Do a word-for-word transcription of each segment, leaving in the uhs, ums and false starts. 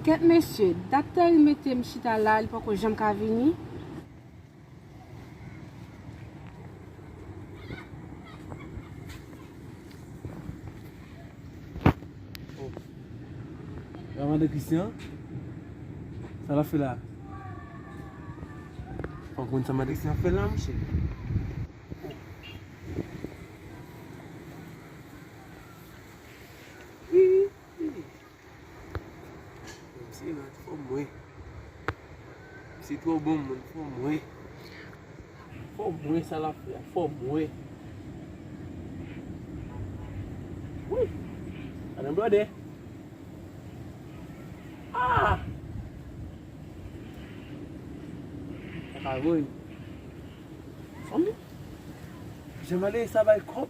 Kèt mesye, dat Terry mete m chita la, li poko janm ka vini. Oh. Madan Christian, sa l ap fè la? Fò w konn sa madan Christian ap fè la, monchè. Misye rat, fò m wè. Misye twò bon moun, fò m wè. Fò m wè sa l ap fè a, fò m wè. Wi. Ann blòdè. Ah! Sa ka voye. Fanmi. Jan mande sa bay kòb.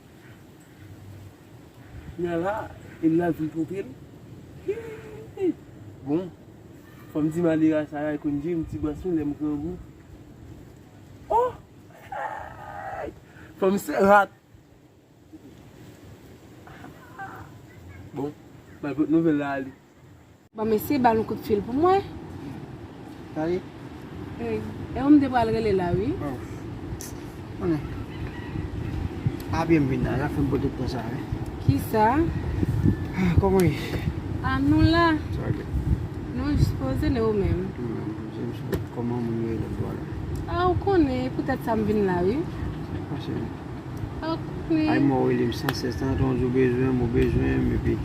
Kounye a la, e la vin twonpe l. Bon, fò m di malera sa a, e konn di m ti bras mwen lè m grangou. Oh! Fò m se rat. Bon, m al pot nouvèl la ale. Bon, mesye, ba l yon kout fil pou mwen. Tande? Wi. E ou m te pral rele la, wi. Oh. Konnen. A byen m vin la, sa fè m pran tout tan sa, wi. Kisa? Ah, kòman w ye? Ah, nou la. Sa va byen. Nou jis poze, e ou menm? Mwen menm poze m sou kòman moun yo ye lòt bò la. Ah, ou konnen, poutèt sa m vin la, wi. Pase. Ay, mò rele m san sèz tan, tan di w bezwen m, ou bezwen m, epi.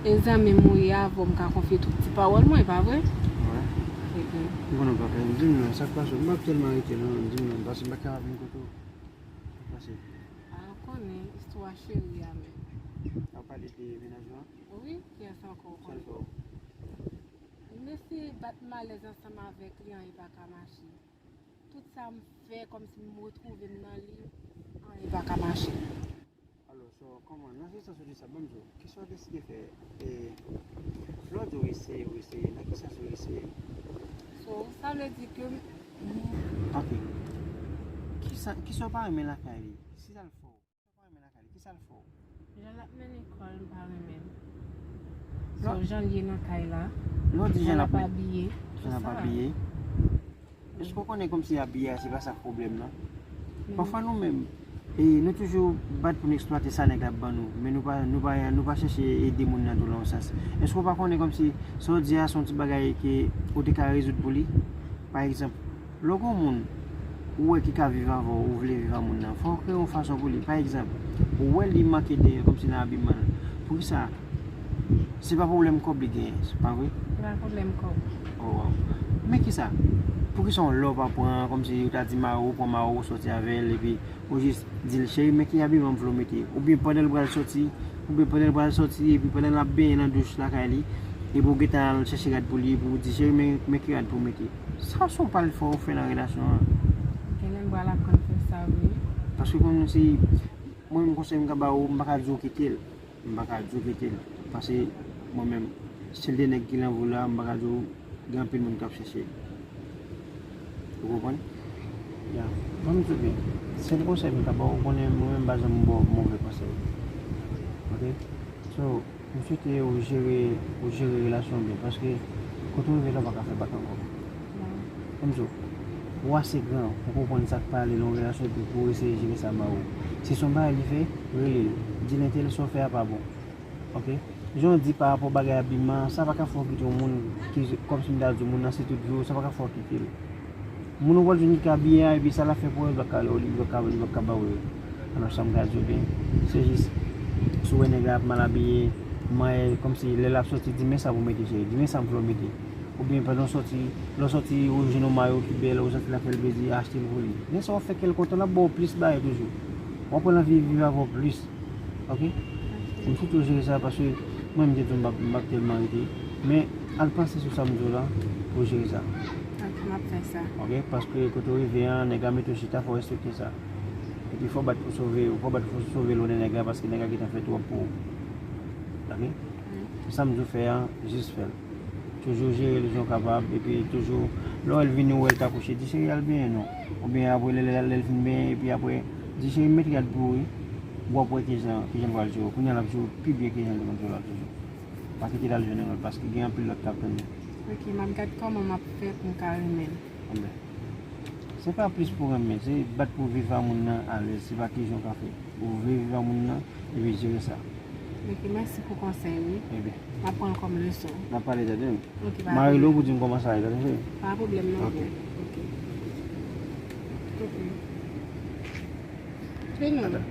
E zanmi m ou ye, avè w m ka konfye tout ti pawòl mwen, e pa vre? Wi. Ebyen. Ou konnen pa fè m, di m non, sa k pase w? M p ap tèlman rete non, di m non, paske m pa ka vin kote w. Sa k pase? A, ou konnen istwa cheri a menm. W ap pale de mennaj ou an? Wi, kiyès ankò ou konnen? Sa l fè w? M eseye bat malèz ansanm avèk li, anyen pa ka mache. Tout sa m fè kòmsi m retwouve m nan li, anyen pa ka mache. Alò, so, kòman, nan se sans ou di sa, ban m di w, kisa w deside fè, e, lè w di w eseye, w eseye, nan ki sans ou eseye? So, sa vle di ke m. Ok. Kisa, kisa w pa renmen lakay li? Si sa l fè w. Sa w pa renmen lakay li? Kisa l fè w? Jan l ap mennen kò l, m pa renmen l. So, jan l ye nan kay la, jan l ap abiye, jan l ap abiye. Èske w konnen kòmsi abiye a, se pa sa k pwoblèm nan? Pafwa nou menm, e, nou toujou bat pou n eksplwate sa nèg la ap ban nou, men nou pa, nou pa, nou pa chèche ede moun nan tou nan yon sans. Èske w pa konnen kòmsi sa w di a se yon ti bagay ke ou te ka rezoud pou li? Pa egzanp, lè w gen yon moun, ou wè ki ka viv avè w, ou vle viv ak moun nan, fò w kreye yon fason pou li. Pa egzanp, ou wè li manke de, kòmsi nan abiman l. Poukisa? Se pa pwoblèm kòb li genyen, se pa vre? Se pa pwoblèm kòb. Oh, wow. Men kisa? Poukisa yon lè w pa pran, kòmsi ou ta di mari w, pran mari w, sòti avè l, epi ou jis di l, cheri, men ki abiman m vle w mete. Oubyen pandan l pral sòti, oubyen pandan l pral sòti, epi pandan l ap benyen nan douch lakay li, epi w gentan al chèche rad pou li, epi w di, cheri, men, men ki rad pou w mete. Sa se yon pale fò ou fè nan relasyon an. Gen lè m pral aprann fè sa, wi. Paske kòmsi, mwen menm konsèy m ka ba ou, m pa ka di w kite l. M pa ka di w kite l. Paske mwen menm, si l de nèg ki nan vi w la, m pa ka di w gen anpil moun k ap chèche. Ou konprann? Ya. Ban m di w byen. Sèl konsèy m ka ba w, ou konnen mwen menm m pa janm ba w move konsèy. Ok? So, m swete ou jere, ou jere relasyon w byen, paske kote w rive la, w pa ka fè bak ankò. Ban m di w, ou ase gran pou konprann sa k pa ale nan yon relasyon epi pou w eseye jere sa ba ou. Si se yon bagay li fè, rele l. Di l entèl sa w fè a pa bon. Ok? Jan w di pa rapò bagay abiman, sa pa ka fè w kite yon moun ki, kòmsi m ta di w, moun nan se tout vi w, sa pa ka fè w kite l. Moun ou pral jwenn ki ka abiye a, epi sa l ap fè pou ou, li p ap ka, li p ap ka, li p ap ka ba ou yo. Alò, sa m ka di w byen, se jis, si w wè nèg la ap mal abiye, manyen, kòmsi lè l ap sòti, di men sa pou w mete, cheri, di men sa m vle w mete. Oubyen pandan w sòti, lè w sòti, ou jwenn yon mayo ki bèl, ou santi l ap fè l plezi, achte l pou li. Men sa w ap fè kè l kontan, l ap ba w plis bagay toujou. W ap pran l anvi viv avè w plis. Ok? M swete w jere sa paske mwen m te di w m p ap, m p ap tèlman rete. Men al panse sou sa m di w la pou w jere sa. Ok, m ap fè sa. Ok? Paske kote w rive an, nèg la mete w chita, fò w respekte sa. Epi fò w bat pou sove, fò w bat pou sove lonnè nèg la paske nèg la gentan fè twòp pou ou. Ok? Sa m di w fè an, jis fè l. Toujou jere l jan w kapab, epi toujou, lè w wè l vini, w wè l ka kouche, di cheri al benyen non. Oubyen apre lè, lè, lè l fin benyen, epi apre, di cheri m met rad pou ou wi. W ap wè kijan, kijan l pral jere w. Kounye a l ap jere w pi byen ke jan l te konn jere w la toujou. Pa kite l al jwenn yon lòt, paske gen anpil lòt k ap tann li. Ok, m ap gad kòman m ap fè pou m ka renmen l. Anben, se pa plis pou renmen, se bat pou viv a moun nan alèz, se pa ki jan w ka fè. Ou vle viv a moun nan, epi jere sa. Ok, mèsi pou konsèy, wi. Ebyen, M ap pran l kòm leson. N ap pale tande. Ok, pa Mari pwoblèm. Lou pou di m kòman sa ye, tande. Pa pwoblèm non, Ok. bro. Ok. Ok. Fini. Ata.